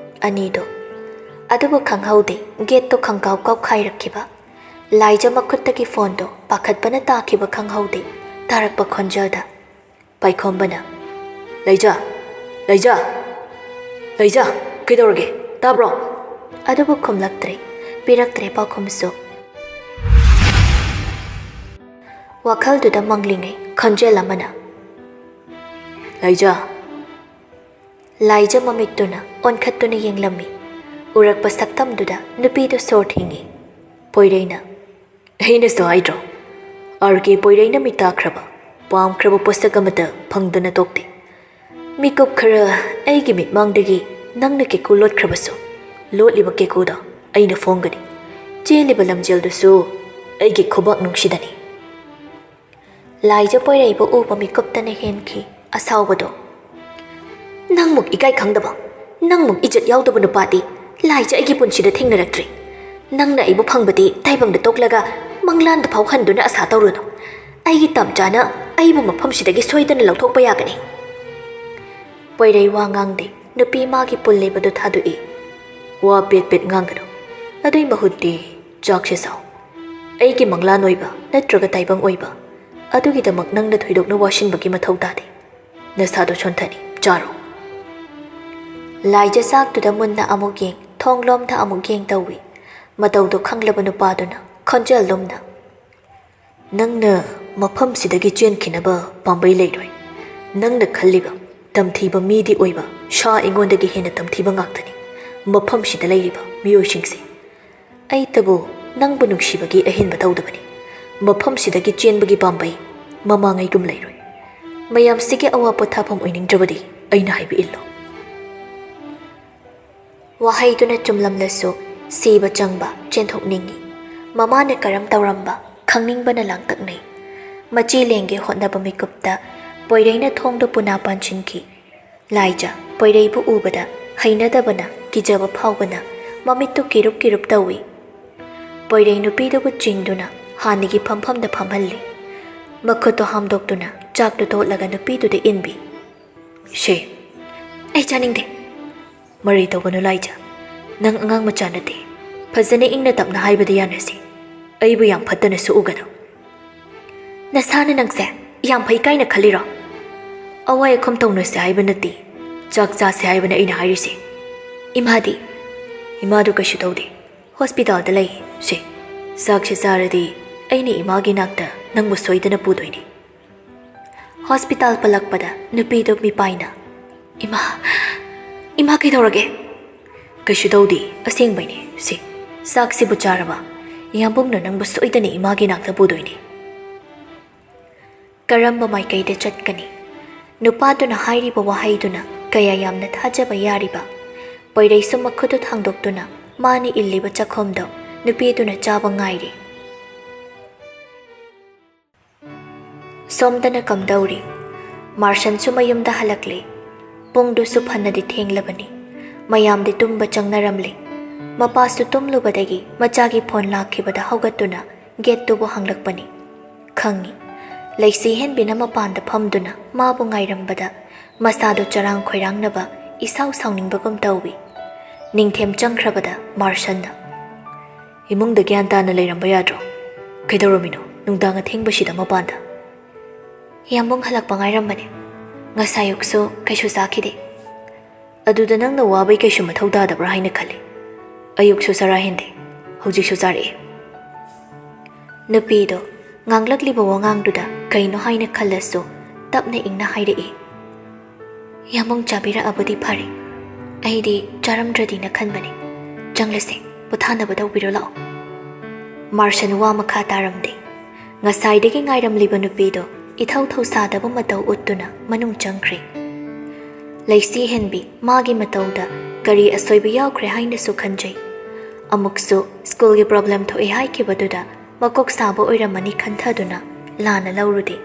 ꯑꯅꯤꯗꯣ꯫ ꯑꯗꯨꯕꯨ ꯈꯪꯍꯧꯗꯦ, ꯒꯦꯠꯇꯣ ꯈꯪꯀꯥꯎ ꯀꯥꯎꯈꯥꯏꯔꯛꯈꯤꯕ꯫ ꯂꯥꯏꯖ ꯃꯈꯨꯠꯇꯒꯤ ꯐꯣꯟꯗꯣ ꯄꯥꯈꯠꯄꯅ ꯇꯥꯈꯤꯕ ꯈꯪꯍꯧꯗꯦ꯫ ꯇꯥꯔꯛꯄ ꯈꯣꯟꯖꯦꯜꯗ ꯄꯥꯏꯈꯣꯝꯕꯅ, "ꯂꯩꯖꯥ, ꯂꯩꯖꯥ, ꯂꯩꯖꯥ, ꯀꯩꯗꯧꯔꯒꯦ? ꯇꯥꯕ꯭ꯔꯣ?" ꯑꯗꯨꯕꯨ ꯈꯨꯝꯂꯛꯇ꯭ꯔꯦ, ꯄꯤꯔꯛꯇ꯭ꯔꯦ ꯄꯥꯎꯈꯨꯝꯁꯨ꯫ ꯋꯥꯈꯜꯗꯨꯗ ꯃꯪꯂꯤꯉꯩ ꯈꯣꯟꯖꯦꯜ ꯑꯃꯅ, "ꯂꯩꯖꯥ!" ꯂꯥꯏꯖ ꯃꯃꯤꯠꯇꯨꯅ ꯑꯣꯟꯈꯠꯇꯨꯅ ꯌꯦꯡꯂꯝꯃꯤ꯫ ꯎꯔꯛꯄ ꯁꯛꯇꯝꯗꯨꯗ ꯅꯨꯄꯤꯗꯨ ꯁꯣꯔ ꯊꯤꯡꯉꯤ꯫ ꯄꯣꯏꯔꯩꯅ, "ꯑꯩꯅꯁꯨ ꯍꯥꯏꯗ꯭ꯔꯣ? ꯑꯥꯔ ꯀꯦ ꯄꯣꯏꯔꯩꯅ ꯃꯤꯇꯥꯈ꯭ꯔꯕ, ꯄꯥꯝꯈ꯭ꯔꯕ ꯄꯣꯠꯁꯛ ꯑꯃꯠꯇ ꯐꯪꯗꯅ ꯇꯣꯛꯇꯦ꯫ ꯃꯤꯀꯨꯞ ꯈꯔ ꯑꯩꯒꯤ ꯃꯤꯠꯃꯥꯡꯗꯒꯤ ꯅꯪꯅ ꯀꯦꯀꯨ ꯂꯣꯠꯈ꯭ꯔꯕꯁꯨ, ꯂꯣꯠꯂꯤꯕ ꯀꯦꯀꯨꯗꯣ ꯑꯩꯅ ꯐꯣꯡꯒꯅꯤ꯫ ꯆꯦꯜꯂꯤꯕ ꯂꯝꯖꯦꯜꯗꯨꯁꯨ ꯑꯩꯒꯤ ꯈꯨꯕꯥꯛ ꯅꯨꯡꯁꯤꯗꯅꯤ꯫" ꯂꯥꯏꯖ ꯄꯣꯏꯔꯩꯕꯨ ꯎꯕ ꯃꯤꯀꯨꯞꯇꯅ ꯍꯦꯟꯈꯤ ꯑꯁꯥꯎꯕꯗꯣ꯫ "ꯅꯪꯃꯨꯛ ꯏꯀꯥꯏ ꯈꯪꯗꯕ, ꯅꯪꯃꯨꯛ ꯏꯖꯠ ꯌꯥꯎꯗꯕ ꯅꯨꯄꯥꯗꯤ ꯂꯥꯏꯖ ꯑꯩꯒꯤ ꯄꯨꯟꯁꯤꯗ ꯊꯦꯡꯅꯔꯛꯇ꯭ꯔꯤ꯫ ꯅꯪꯅ ꯑꯩꯕꯨ ꯐꯪꯕꯗꯤ ꯇꯥꯏꯕꯪꯗ ꯇꯣꯛꯂꯒ ꯃꯪꯂꯥꯟꯗ ꯐꯥꯎ ꯍꯟꯗꯨꯅ ꯑꯁꯥ ꯇꯧꯔꯨꯅꯨ꯫ ꯑꯩꯒꯤ ꯇꯝꯆꯥꯅ ꯑꯩꯕꯨ ꯃꯐꯝꯁꯤꯗꯒꯤ ꯁꯣꯏꯗꯅ ꯂꯧꯊꯣꯛꯄ ꯌꯥꯒꯅꯤ꯫" ꯄꯣꯏꯔꯩ ꯋꯥ ꯉꯥꯡꯗꯦ꯫ ꯅꯨꯄꯤ ꯃꯥꯒꯤ ꯄꯨꯜ ꯂꯩꯕꯗꯨ ꯊꯥꯗꯣꯛꯏ꯫ "ꯋꯥ ꯄꯦꯠ ꯄꯦꯠ ꯉꯥꯡꯒꯅꯨ꯫ ꯑꯗꯨꯏ ꯃꯍꯨꯠꯇꯤ ꯆꯥꯛꯁꯦ ꯆꯥꯎ꯫ ꯑꯩꯒꯤ ꯃꯪꯂꯥꯟ ꯑꯣꯏꯕ ꯅꯠꯇ꯭ꯔꯒ ꯇꯥꯏꯕꯪ ꯑꯣꯏꯕ, ꯑꯗꯨꯒꯤꯗꯃꯛ ꯅꯪꯅ ꯊꯣꯏꯗꯣꯛꯅ ꯋꯥꯁꯤꯟꯕꯒꯤ ꯃꯊꯧ ꯇꯥꯗꯦ꯫ ꯅꯁꯥꯗꯣ ꯁꯣꯟꯊꯅꯤ, ꯆꯥꯔꯣ꯫" ꯂꯥꯏꯖ ꯆꯥꯛꯇꯨꯗ ꯃꯨꯟꯅ ꯑꯃꯨꯛ ꯌꯦꯡ, ꯊꯣꯡꯂꯣꯝꯗ ꯑꯃꯨꯛ ꯌꯦꯡ ꯇꯧꯏ꯫ ꯃꯇꯧꯗꯣ ꯈꯪꯂꯕ ꯅꯨꯄꯥꯗꯨꯅ ꯈꯣꯟꯖꯦꯜ ꯂꯨꯝꯅ, "ꯅꯪꯅ ꯃꯐꯝꯁꯤꯗꯒꯤ ꯆꯦꯟꯈꯤꯅꯕ ꯄꯥꯝꯕꯩ ꯂꯩꯔꯣꯏ꯫ ꯅꯪꯅ ꯈꯜꯂꯤꯕ ꯇꯝꯊꯤꯕ ꯃꯤꯗꯤ ꯑꯣꯏꯕ, ꯁꯥ ꯑꯩꯉꯣꯟꯗꯒꯤ ꯍꯦꯟꯅ ꯇꯝꯊꯤꯕ ꯉꯥꯛꯇꯅꯤ ꯃꯐꯝꯁꯤꯗ ꯂꯩꯔꯤꯕ ꯃꯤꯑꯣꯏꯁꯤꯡꯁꯦ꯫ ꯑꯩꯇꯕꯨ ꯅꯪꯕꯨ ꯅꯨꯡꯁꯤꯕꯒꯤ ꯑꯍꯦꯟꯕ ꯇꯧꯗꯕꯅꯤ꯫ ꯃꯐꯝꯁꯤꯗꯒꯤ ꯆꯦꯟꯕꯒꯤ ꯄꯥꯝꯕꯩ ꯃꯃꯥꯡꯉꯩꯒꯨꯝ ꯂꯩꯔꯣꯏ꯫ ꯃꯌꯥꯝꯁꯤꯒꯤ ꯑꯋꯥ ꯄꯣꯊꯥꯐꯝ ꯑꯣꯏꯅꯤꯡꯗ꯭ꯔꯕꯗꯤ ꯑꯩꯅ ꯍꯥꯏꯕ ꯏꯜꯂꯣ꯫" ꯋꯥꯍꯩꯗꯨꯅ ꯆꯨꯝꯂꯝꯂꯁꯨ ꯁꯤꯕ ꯆꯪꯕ ꯆꯦꯟꯊꯣꯛꯅꯤꯡꯏ꯫ ꯃꯃꯥꯅ ꯀꯔꯝ ꯇꯧꯔꯝꯕ ꯈꯪꯅꯤꯡꯕꯅ ꯂꯥꯡꯇꯛꯅꯩ꯫ ꯃꯆꯤ ꯂꯦꯡꯒꯦ ꯍꯣꯠꯅꯕ ꯃꯤꯀꯨꯞꯇ ꯄꯣꯏꯔꯩꯅ ꯊꯣꯡꯗꯣ ꯄꯨꯅꯥ ꯄꯥꯟꯁꯤꯟꯈꯤ꯫ ꯂꯥꯏꯖ ꯄꯣꯏꯔꯩꯕꯨ ꯎꯕꯗ ꯍꯩꯅꯗꯕꯅ, ꯀꯤꯖꯕ ꯐꯥꯎꯕꯅ ꯃꯃꯤꯠꯇꯨ ꯀꯤꯔꯨꯞ ꯀꯤꯔꯨꯞ ꯇꯧꯏ꯫ ꯄꯣꯏꯔꯩ ꯅꯨꯄꯤꯗꯨꯕꯨ ꯆꯤꯡꯗꯨꯅ ꯍꯥꯟꯅꯒꯤ ꯐꯝꯐꯝꯗ ꯐꯝꯍꯜꯂꯤ꯫ ꯃꯈꯨꯠꯇꯨ ꯍꯥꯝꯗꯣꯛꯇꯨꯅ ꯆꯥꯛꯇꯨ ꯇꯣꯠꯂꯒ ꯅꯨꯄꯤꯗꯨꯗ ꯏꯟꯕꯤ꯫ "ꯁꯦ, ꯑꯩ ꯆꯥꯅꯤꯡꯗꯦ꯫" "ꯃꯔꯩ ꯇꯧꯒꯅꯨ ꯂꯥꯏꯖ, ꯅꯪ ꯑꯉꯥꯡ ꯃꯆꯥ ꯅꯠꯇꯦ꯫ ꯐꯖꯅ ꯏꯪꯅ ꯇꯞꯅ ꯍꯥꯏꯕꯗ ꯌꯥꯅꯁꯤ꯫ ꯑꯩꯕꯨ ꯌꯥꯝ ꯐꯠꯇꯅꯁꯨ ꯎꯒꯅꯨ꯫" "ꯅꯁꯥꯅ ꯅꯪꯁꯦ ꯌꯥꯝ ꯐꯩ ꯀꯥꯏꯅ ꯈꯜꯂꯤꯔꯣ? ꯑꯋꯥꯏ ꯑꯈꯨꯝ ꯇꯧꯅꯁꯦ ꯍꯥꯏꯕ ꯅꯠꯇꯦ, ꯆꯥꯛ ꯆꯥꯁꯦ ꯍꯥꯏꯕꯅ ꯑꯩꯅ ꯍꯥꯏꯔꯤꯁꯦ꯫" "ꯏꯃꯥꯗꯤ?" "ꯏꯃꯥꯗꯨ ꯀꯩꯁꯨ ꯇꯧꯗꯦ, ꯍꯣꯁꯄꯤꯇꯥꯜꯗ ꯂꯩ꯫ ꯁꯦ, ꯆꯥꯛꯁꯦ ꯆꯥꯔꯗꯤ ꯑꯩꯅ ꯏꯃꯥꯒꯤ ꯅꯥꯛꯇ ꯅꯪꯕꯨ ꯁꯣꯏꯗꯅ ꯄꯨꯗꯣꯏꯅꯤ꯫" ꯍꯣꯁꯄꯤꯇꯥꯜ ꯄꯜꯂꯛꯄꯗ ꯅꯨꯄꯤꯗꯨ ꯃꯤꯄꯥꯏꯅ, "ꯏꯃꯥ, ꯏꯃꯥ ꯀꯩꯗꯧꯔꯒꯦ?" "ꯀꯩꯁꯨ ꯇꯧꯗꯦ, ꯑꯁꯦꯡꯕꯩꯅꯦ꯫ ꯁꯦ, ꯆꯥꯛꯁꯤꯕꯨ ꯆꯥꯔꯕ? ꯏꯌꯥꯝꯕꯨꯡꯅ ꯅꯪꯕꯨ ꯁꯣꯏꯗꯅ ꯏꯃꯥꯒꯤ ꯅꯥꯛꯇ ꯄꯨꯗꯣꯏꯅꯦ꯫" ꯀꯔꯝꯕ ꯃꯥꯏꯀꯩꯗ ꯆꯠꯀꯅꯤ? ꯅꯨꯄꯥꯗꯨꯅ ꯍꯥꯏꯔꯤꯕ ꯋꯥꯍꯩꯗꯨꯅ ꯀꯌꯥ ꯌꯥꯝꯅ ꯊꯥꯖꯕ ꯌꯥꯔꯤꯕ? ꯄꯣꯏꯔꯩꯁꯨ ꯃꯈꯨꯠꯇꯨ ꯊꯥꯡꯗꯣꯛꯇꯨꯅ ꯃꯥꯅ ꯏꯜꯂꯤꯕ ꯆꯥꯛꯈꯨꯝꯗꯣ ꯅꯨꯄꯤꯗꯨꯅ ꯆꯥꯕ ꯉꯥꯏꯔꯤ꯫ ꯁꯣꯝꯗꯅ ꯀꯝꯗꯧꯔꯤ? ꯃꯥꯔꯁꯟꯁꯨ ꯃꯌꯨꯝꯗ ꯍꯜꯂꯛꯂꯦ꯫ ꯄꯨꯡꯗꯨꯁꯨ ꯐꯅꯗꯤ ꯊꯦꯡꯂꯕꯅꯤ꯫ ꯃꯌꯥꯝꯗꯤ ꯇꯨꯝꯕ ꯆꯪꯅꯔꯝꯂꯦ꯫ ꯃꯄꯥꯁꯨ ꯇꯨꯝꯂꯨꯕꯗꯒꯤ ꯃꯆꯥꯒꯤ ꯐꯣꯟ ꯂꯥꯛꯈꯤꯕꯗ ꯍꯧꯒꯠꯇꯨꯅ ꯒꯦꯠꯇꯨꯕꯨ ꯍꯥꯡꯂꯛꯄꯅꯤ꯫ ꯈꯪꯉꯤ꯫ ꯂꯩꯁꯤ ꯍꯦꯟꯕꯤꯅ ꯃꯄꯥꯟꯗ ꯐꯝꯗꯨꯅ ꯃꯥꯕꯨ ꯉꯥꯏꯔꯝꯕꯗ ꯃꯁꯥꯗꯨ ꯆꯔꯥꯡ ꯈꯣꯏꯔꯥꯡꯅꯕ, ꯏꯁꯥꯎ ꯁꯥꯎꯅꯤꯡꯕꯒꯨꯝ ꯇꯧꯏ꯫ ꯅꯤꯡꯊꯦꯝ ꯆꯪꯈ꯭ꯔꯕꯗ ꯃꯥꯔꯁꯟꯅ, "ꯏꯃꯨꯡꯗ ꯒ꯭ꯌꯥꯟ ꯇꯥꯅ ꯂꯩꯔꯝꯕ ꯌꯥꯗ꯭ꯔꯣ? ꯀꯩꯗꯧꯔꯝꯃꯤꯅꯣ ꯅꯨꯡꯗꯥꯡ ꯑꯊꯦꯡꯕꯁꯤꯗ ꯃꯄꯥꯟꯗ?" "ꯏꯌꯥꯝꯕꯨꯡ ꯍꯜꯂꯛꯄ ꯉꯥꯏꯔꯝꯕꯅꯦ꯫ ꯉꯁꯥꯏ ꯑꯌꯨꯛꯁꯨ ꯀꯩꯁꯨ ꯆꯥꯈꯤꯗꯦ꯫" "ꯑꯗꯨꯗ ꯅꯪꯅ ꯋꯥꯕꯩ ꯀꯩꯁꯨ ꯃꯊꯧ ꯇꯥꯗꯕ꯭ꯔꯥ ꯍꯥꯏꯅ ꯈꯜꯂꯤ꯫ ꯑꯌꯨꯛꯁꯨ ꯆꯔꯥ ꯍꯦꯟꯗꯦ, ꯍꯧꯖꯤꯛꯁꯨ ꯆꯥꯔꯛꯑꯦ꯫" ꯅꯨꯄꯤꯗꯣ ꯉꯥꯡꯂꯛꯂꯤꯕ ꯋꯥꯉꯥꯡꯗꯨꯗ ꯀꯩꯅꯣ ꯍꯥꯏꯅ ꯈꯜꯂꯁꯨ ꯇꯞꯅ ꯏꯪꯅ ꯍꯥꯏꯔꯛꯏ, "ꯏꯌꯥꯝꯕꯨꯡ ꯆꯥꯕꯤꯔꯛꯑꯕꯨꯗꯤ ꯐꯔꯦ, ꯑꯩꯗꯤ ꯆꯥꯔꯝꯗ꯭ꯔꯗꯤꯅ ꯈꯟꯕꯅꯦ꯫ ꯆꯪꯂꯁꯦ, ꯄꯣꯊꯥꯅꯕ ꯇꯧꯕꯤꯔꯣ ꯂꯥꯛꯑꯣ꯫" ꯃꯥꯔꯁꯟ ꯋꯥ ꯃꯈꯥ ꯇꯥꯔꯝꯗꯦ꯫ ꯉꯁꯥꯏꯗꯒꯤ ꯉꯥꯏꯔꯝꯂꯤꯕ ꯅꯨꯄꯤꯗꯣ ꯏꯊꯧ ꯊꯧꯁꯥꯗꯕ ꯃꯇꯧ ꯎꯠꯇꯨꯅ ꯃꯅꯨꯡ ꯆꯪꯈ꯭ꯔꯦ꯫ ꯂꯩꯁꯤ ꯍꯦꯟꯕꯤ ꯃꯥꯒꯤ ꯃꯇꯧꯗ ꯀꯔꯤ ꯑꯁꯣꯏꯕ ꯌꯥꯎꯈ꯭ꯔꯦ ꯍꯥꯏꯅꯁꯨ ꯈꯟꯖꯩ꯫ ꯑꯃꯨꯛꯁꯨ ꯁ꯭ꯀꯨꯜꯒꯤ ꯄ꯭ꯔꯣꯕ꯭ꯂꯦꯝ ꯊꯣꯛꯏ ꯍꯥꯏꯈꯤꯕꯗꯨꯗ ꯃꯀꯣꯛ ꯁꯥꯕ ꯑꯣꯏꯔꯝꯃꯅꯤ ꯈꯟꯊꯗꯨꯅ ꯂꯥꯟꯅ ꯂꯧꯔꯨꯗꯦ꯫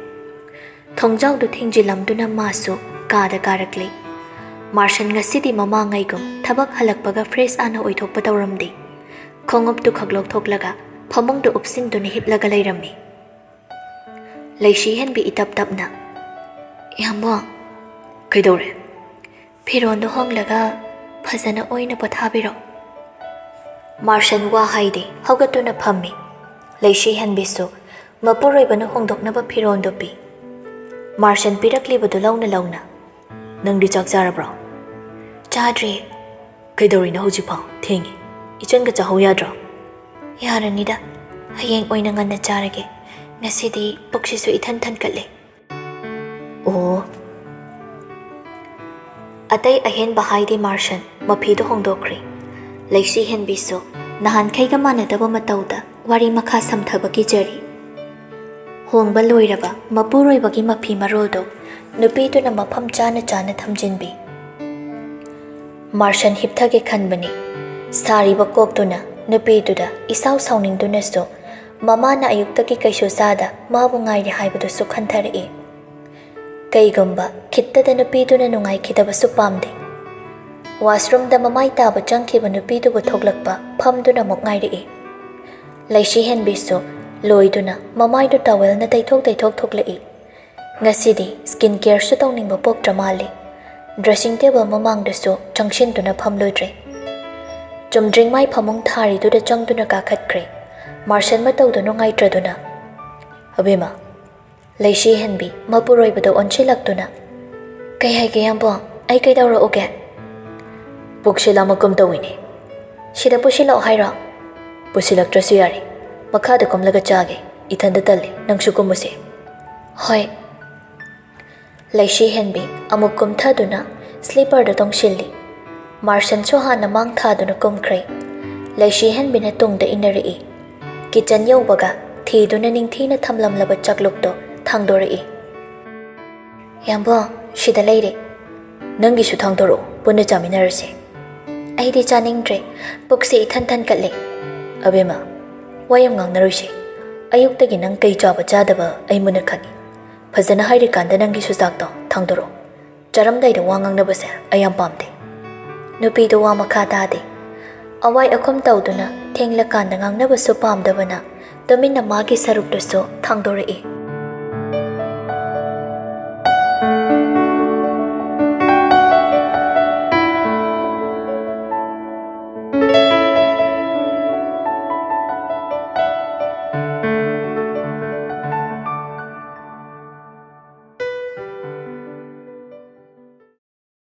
ꯊꯣꯡꯖꯥꯎꯗꯨ ꯊꯤꯡꯖꯤꯜꯂꯝꯗꯨꯅ ꯃꯥꯁꯨ ꯀꯥꯗ ꯀꯥꯔꯛꯂꯦ꯫ ꯃꯥꯔꯁꯟ ꯉꯁꯤꯗꯤ ꯃꯃꯥꯡꯉꯩꯒꯨꯝ ꯊꯕꯛ ꯍꯜꯂꯛꯄꯒ ꯐ꯭ꯔꯦꯁ ꯑꯥꯅ ꯑꯣꯏꯊꯣꯛꯄ ꯇꯧꯔꯝꯗꯦ꯫ ꯈꯣꯡꯎꯞꯇꯨ ꯈꯛ ꯂꯧꯊꯣꯛꯂꯒ ꯐꯃꯨꯡꯗ ꯎꯞꯁꯤꯟꯗꯨꯅ ꯍꯤꯞꯂꯒ ꯂꯩꯔꯝꯃꯤ꯫ ꯂꯩꯁꯤ ꯍꯦꯟꯕꯤ ꯏꯇꯞ ꯇꯞꯅ, "ꯏꯌꯥꯝꯕ, ꯀꯩꯗꯧꯔꯦ? ꯐꯤꯔꯣꯟꯗꯣ ꯍꯣꯡꯂꯒ ꯐꯖꯅ ꯑꯣꯏꯅ ꯄꯣꯊꯥꯕꯤꯔꯣ꯫" ꯃꯥꯔꯁꯟ ꯋꯥ ꯍꯥꯏꯗꯦ, ꯍꯧꯒꯠꯇꯨꯅ ꯐꯝꯃꯤ꯫ ꯂꯩꯁꯤ ꯍꯦꯟꯕꯤꯁꯨ ꯃꯄꯨꯔꯣꯏꯕꯅ ꯍꯣꯡꯗꯣꯛꯅꯕ ꯐꯤꯔꯣꯟꯗꯨ ꯄꯤ꯫ ꯃꯥꯔꯁꯟ ꯄꯤꯔꯛꯂꯤꯕꯗꯨ ꯂꯧꯅ ꯂꯧꯅ, "ꯅꯪꯗꯤ ꯆꯥꯛ ꯆꯥꯔꯕ꯭ꯔꯣ?" "ꯆꯥꯗ꯭ꯔꯤ꯫" "ꯀꯩꯗꯧꯔꯤꯅꯣ ꯍꯧꯖꯤꯛꯐꯥꯎ? ꯊꯦꯡꯉꯤ꯫ ꯏꯆꯟꯒ ꯆꯥꯍꯧ ꯌꯥꯗ꯭ꯔꯣ?" "ꯌꯥꯔꯅꯤꯗ, ꯍꯌꯦꯡ ꯑꯣꯏꯅ ꯉꯟꯅ ꯆꯥꯔꯒꯦ꯫ ꯉꯁꯤꯗꯤ ꯄꯨꯛꯁꯤꯁꯨ ꯏꯊꯟ ꯊꯟꯒꯠꯂꯦ꯫" "ꯑꯣ꯫" ꯑꯇꯩ ꯑꯍꯦꯟꯕ ꯍꯥꯏꯗꯤ ꯃꯥꯔꯁꯟ ꯃꯐꯤꯗꯨ ꯍꯣꯡꯗꯣꯛꯈ꯭ꯔꯦ꯫ ꯂꯩꯁꯤ ꯍꯦꯟꯕꯤꯁꯨ ꯅꯍꯥꯟꯈꯩꯒ ꯃꯥꯟꯅꯗꯕ ꯃꯇꯧꯗ ꯋꯥꯔꯤ ꯃꯈꯥ ꯁꯝꯊꯕꯒꯤ ꯖꯔꯤ꯫ ꯍꯣꯡꯕ ꯂꯣꯏꯔꯕ ꯃꯄꯨꯔꯣꯏꯕꯒꯤ ꯃꯐꯤ ꯃꯔꯣꯜꯗꯨ ꯅꯨꯄꯤꯗꯨꯅ ꯃꯐꯝ ꯆꯥꯅ ꯆꯥꯅ ꯊꯝꯖꯤꯟꯕꯤ꯫ ꯃꯥꯔꯁꯟ ꯍꯤꯞꯊꯒꯦ ꯈꯟꯕꯅꯤ꯫ ꯁꯥꯔꯤꯕ ꯀꯣꯛꯇꯨꯅ ꯅꯨꯄꯤꯗꯨꯗ ꯏꯁꯥꯎ ꯁꯥꯎꯅꯤꯡꯗꯨꯅꯁꯨ ꯃꯃꯥꯅ ꯑꯌꯨꯛꯇꯒꯤ ꯀꯩꯁꯨ ꯆꯥꯗ ꯃꯥꯕꯨ ꯉꯥꯏꯔꯦ ꯍꯥꯏꯕꯗꯨꯁꯨ ꯈꯟꯊꯔꯛꯏ꯫ ꯀꯩꯒꯨꯝꯕ ꯈꯤꯠꯇꯗ ꯅꯨꯄꯤꯗꯨꯅ ꯅꯨꯡꯉꯥꯏꯈꯤꯗꯕꯁꯨ ꯄꯥꯝꯗꯦ꯫ ꯋꯥꯁꯔꯨꯝꯗ ꯃꯃꯥꯏ ꯇꯥꯕ ꯆꯪꯈꯤꯕ ꯅꯨꯄꯤꯗꯨꯕꯨ ꯊꯣꯛꯂꯛꯄ ꯐꯝꯗꯨꯅ ꯑꯃꯨꯛ ꯉꯥꯏꯔꯛꯏ꯫ ꯂꯩꯁꯤ ꯍꯦꯟꯕꯤꯁꯨ ꯂꯣꯏꯗꯨꯅ ꯃꯃꯥꯏꯗꯨ ꯇꯥꯋꯦꯜꯅ ꯇꯩꯊꯣꯛ ꯇꯩꯊꯣꯛ ꯊꯣꯛꯂꯛꯏ꯫ ꯉꯁꯤꯗꯤ ꯁ꯭ꯀꯤꯟ ꯀꯦꯌꯔꯁꯨ ꯇꯧꯅꯤꯡꯕ ꯄꯣꯛꯇ꯭ꯔ ꯃꯥꯜꯂꯦ꯫ ꯗ꯭ꯔꯦꯁꯤꯡ ꯇꯦꯕꯜ ꯃꯃꯥꯡꯗꯁꯨ ꯆꯪꯁꯤꯟꯗꯨꯅ ꯐꯝꯂꯨꯗ꯭ꯔꯦ꯫ ꯆꯨꯝꯗ꯭ꯔꯤꯡꯃꯥꯏ ꯐꯃꯨꯡ ꯊꯥꯔꯤꯗꯨꯗ ꯆꯪꯗꯨꯅ ꯀꯥꯈꯠꯈ꯭ꯔꯦ꯫ ꯃꯥꯔꯁꯟ ꯃꯇꯧꯗꯨ ꯅꯨꯡꯉꯥꯏꯇ꯭ꯔꯗꯨꯅ, "ꯑꯕꯦꯝꯃ꯫" ꯂꯩꯁꯤ ꯍꯦꯟꯕꯤ ꯃꯄꯨꯔꯣꯏꯕꯗ ꯑꯣꯟꯁꯤꯜꯂꯛꯇꯨꯅ, "ꯀꯩ ꯍꯥꯏꯒꯦ ꯌꯥꯝꯕꯣ? ꯑꯩ ꯀꯩꯗꯧꯔꯛꯎꯒꯦ?" "ꯄꯨꯛꯁꯤ ꯂꯥꯝꯃꯛꯀꯨꯝ ꯇꯧꯏꯅꯦ꯫" "ꯁꯤꯗ ꯄꯨꯁꯤꯜꯂꯛꯑꯣ ꯍꯥꯏꯔꯣ?" "ꯄꯨꯁꯤꯜꯂꯛꯇ꯭ꯔꯁꯨ ꯌꯥꯔꯦ꯫ ꯃꯈꯥꯗ ꯀꯨꯝꯂꯒ ꯆꯥꯒꯦ꯫ ꯏꯊꯟꯗ ꯇꯜꯂꯦ꯫ ꯅꯪꯁꯨ ꯀꯨꯝꯃꯨꯁꯦ꯫" "ꯍꯣꯏ꯫" ꯂꯩꯁꯤ ꯍꯦꯟꯕꯤ ꯑꯃꯨꯛ ꯀꯨꯝꯊꯗꯨꯅ ꯁ꯭ꯂꯤꯄꯔꯗꯨ ꯇꯣꯡꯁꯤꯜꯂꯤ꯫ ꯃꯥꯔꯁꯟꯁꯨ ꯍꯥꯟꯅ ꯃꯥꯡ ꯊꯥꯗꯨꯅ ꯀꯨꯝꯈ꯭ꯔꯦ꯫ ꯂꯩꯁꯤ ꯍꯦꯟꯕꯤꯅ ꯇꯨꯡꯗ ꯏꯟꯅꯔꯛꯏ꯫ ꯀꯤꯆꯟ ꯌꯧꯕꯒ ꯊꯤꯗꯨꯅ ꯅꯤꯡꯊꯤꯅ ꯊꯝꯂꯝꯂꯕ ꯆꯥꯛꯂꯨꯛꯇꯣ ꯊꯥꯡꯗꯣꯔꯛꯏ꯫ "ꯌꯥꯝꯕꯣ, ꯁꯤꯗ ꯂꯩꯔꯦ꯫" "ꯅꯪꯒꯤꯁꯨ ꯊꯥꯡꯗꯣꯔꯛꯑꯣ, ꯄꯨꯟꯅ ꯆꯥꯃꯤꯟꯅꯔꯁꯦ꯫" ꯑꯩꯗꯤ ꯆꯥꯅꯤꯡꯗ꯭ꯔꯦ꯫ ꯄꯨꯛꯁꯦ ꯏꯊꯟ ꯊꯟꯒꯠꯂꯦ꯫ ꯑꯕꯦꯝꯃ, ꯋꯥ ꯌꯥꯝ ꯉꯥꯡꯅꯔꯣꯏꯁꯦ꯫ ꯑꯌꯨꯛꯇꯒꯤ ꯅꯪ ꯀꯩ ꯆꯥꯕ ꯆꯥꯗꯕ ꯑꯩ ꯃꯨꯟꯅ ꯈꯪꯉꯤ꯫ ꯐꯖꯅ ꯍꯥꯏꯔꯤꯀꯥꯟꯗ ꯅꯪꯒꯤ ꯆꯨꯖꯥꯛꯇꯣ ꯊꯥꯡꯗꯣꯔꯛꯑꯣ꯫ ꯆꯥꯔꯝꯗꯥꯏꯗ ꯋꯥ ꯉꯥꯡꯅꯕꯁꯦ ꯑꯩ ꯌꯥꯝ ꯄꯥꯝꯗꯦ꯫ ꯅꯨꯄꯤꯗꯣ ꯋꯥ ꯃꯈꯥ ꯇꯥꯗꯦ꯫ ꯑꯋꯥꯏ ꯑꯈꯨꯝ ꯇꯧꯗꯨꯅ ꯊꯦꯡꯂꯀꯥꯟꯗ ꯉꯥꯡꯅꯕꯁꯨ ꯄꯥꯝꯗꯕꯅ ꯇꯨꯃꯤꯟꯅ ꯃꯥꯒꯤ ꯁꯔꯨꯛꯇꯨꯁꯨ ꯊꯥꯡꯗꯣꯔꯛꯏ꯫